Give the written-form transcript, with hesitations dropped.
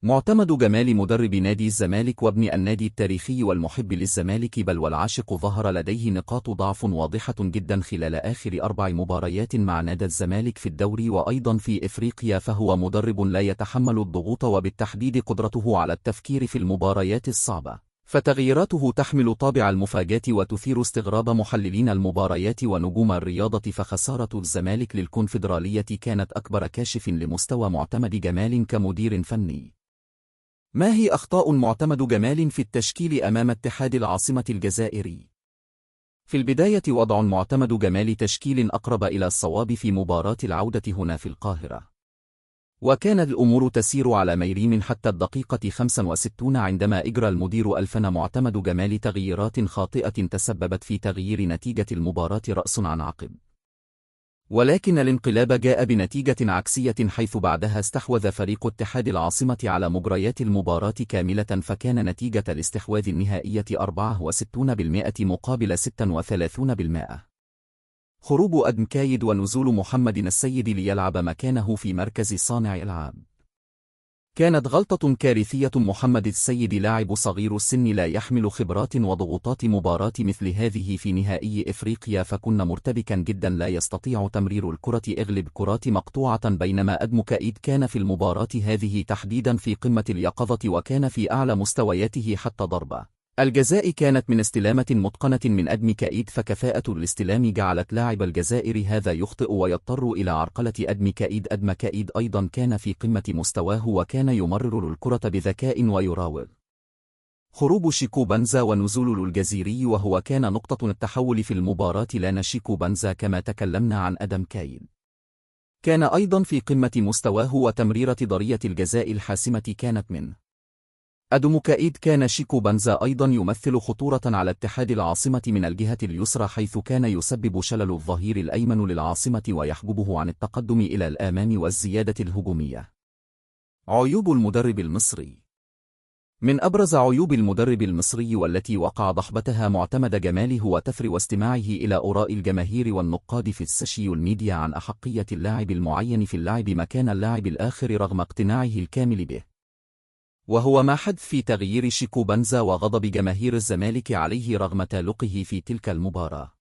معتمد جمال مدرب نادي الزمالك وابن النادي التاريخي والمحب للزمالك بل والعاشق، ظهر لديه نقاط ضعف واضحة جدا خلال آخر 4 مباريات مع نادي الزمالك في الدوري وأيضا في إفريقيا، فهو مدرب لا يتحمل الضغوط وبالتحديد قدرته على التفكير في المباريات الصعبة، فتغييراته تحمل طابع المفاجاة وتثير استغراب محللين المباريات ونجوم الرياضة. فخسارة الزمالك للكونفدرالية كانت أكبر كاشف لمستوى معتمد جمال كمدير فني. ما هي أخطاء معتمد جمال في التشكيل أمام اتحاد العاصمة الجزائري؟ في البداية وضع معتمد جمال تشكيل أقرب إلى الصواب في مباراة العودة هنا في القاهرة، وكانت الأمور تسير على ميريم حتى الدقيقة 65 عندما أجرى المدير الفن معتمد جمال تغييرات خاطئة تسببت في تغيير نتيجة المباراة رأس عن عقب. ولكن الانقلاب جاء بنتيجة عكسية، حيث بعدها استحوذ فريق اتحاد العاصمة على مجريات المباراة كاملة، فكان نتيجة الاستحواذ النهائية 64% مقابل 36%. خروج أدم كايد ونزول محمد السيد ليلعب مكانه في مركز صانع العاب كانت غلطة كارثية. محمد السيد لاعب صغير السن لا يحمل خبرات وضغوطات مباراة مثل هذه في نهائي إفريقيا، فكن مرتبكا جدا لا يستطيع تمرير الكرة، اغلب كرات مقطوعة، بينما أدم كايد كان في المباراة هذه تحديدا في قمة اليقظة وكان في أعلى مستوياته، حتى ضربة الجزاء كانت من استلامة متقنة من أدم كايد، فكفاءة الاستلام جعلت لاعب الجزائر هذا يخطئ ويضطر إلى عرقلة أدم كايد. أدم كايد أيضا كان في قمة مستواه وكان يمرر الكرة بذكاء ويراوغ. خروج شيكو بنزا ونزول الجزيري وهو كان نقطة التحول في المباراة، لأن شيكو بنزا كما تكلمنا عن أدم كايد كان أيضا في قمة مستواه، وتمريرة ضرية الجزاء الحاسمة كانت منه. أدم كايد. كان شيكو بنزا أيضا يمثل خطورة على اتحاد العاصمة من الجهة اليسرى، حيث كان يسبب شلل الظهير الأيمن للعاصمة ويحجبه عن التقدم إلى الأمام والزيادة الهجومية. عيوب المدرب المصري. من أبرز عيوب المدرب المصري والتي وقع ضحبتها معتمد جمال هو تفر واستماعه إلى آراء الجماهير والنقاد في السوشيال ميديا عن أحقية اللاعب المعين في اللعب مكان اللاعب الآخر رغم اقتناعه الكامل به، وهو ما حدث في تغيير شيكو بنزا وغضب جماهير الزمالك عليه رغم تألقه في تلك المباراة.